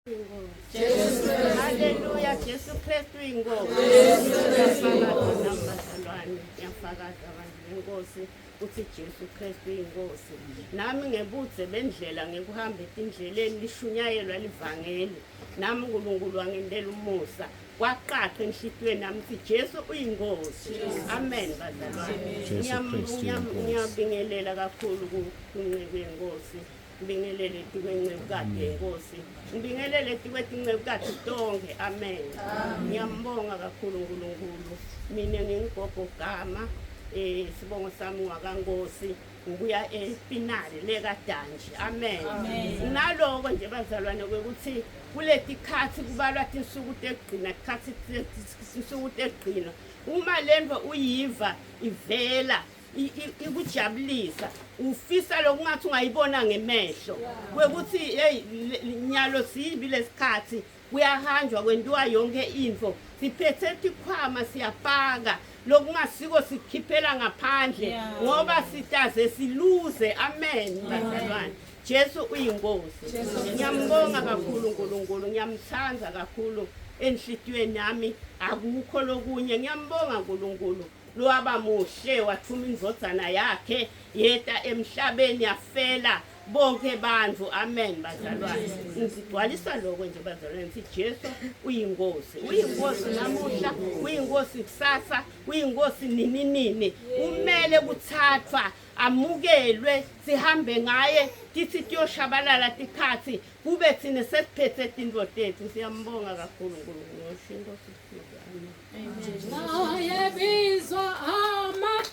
Jesu Haleluya, Jesu Kristu inkosi. Jesu Kristu bazalwane, ngiyafakaza abantu benkosi ukuthi Jesu Kristu inkosi. Nami ngebudze bendlela ngikuhamba etindleleni lishunyayelwa livangeli. Nami uNkulunkulu wangentela umusa. Kwaqaqa enhlitiyweni nami ukuthi Jesu uyinkosi. Amen bazalwane. Ngiyabingelela kakhulu kunceku yenkosi. Ngibingelele tikwencekukati yenkosi. Ngibingelele tikwetincekukati tonke. Amen. Ngiyambonga kakhulu uNkulunkulu. Mina ngingugogo Gama, sibongo sami wakaNkosi. Ngibuya ePinale lekaDanji. Amen. Naloko nje bazalwane kwekuthi kuletikhathi kubalwa tinsuku tekugcina, tikhathi tinsuku tekugcina. Uma lento uyiva ivela ikujabulisa, ufisa lokungathi ungayibona ngemehlo kwekuthi hey, nyalo sibi lesikhathi, kuyahanjwa kwentiwa yonke info, siphethe tikhwama siyapaka lokungasiko sikhiphela ngaphandle ngoba sitaze siluze. Amen bazalwane, Jesu uyinkosi. Ngiyambonga kakhulu uNkulunkulu, ngiyamthanda kakhulu enhlitiyweni yami, akukho lokunye. Ngiyambonga uNkulunkulu lowaba muhle wathuma indvodzana yakhe yeta emhlabeni yafela bonke bantu. Amen bazalwane, ngigcwalisa lokho nje bazalwane, ngithi Jesu uyinkosi, uyinkosi namuhla, uyinkosi kusasa, uyinkosi nini nini. Umele kuthathwa amukelwe, sihambe ngaye tithi tiyoshabalala tikhathi kube thina sesiphethe tinto tethu. Siyambonga kakhulu uNkulunkulu. Inkosi. Amen. Naye bizwa ama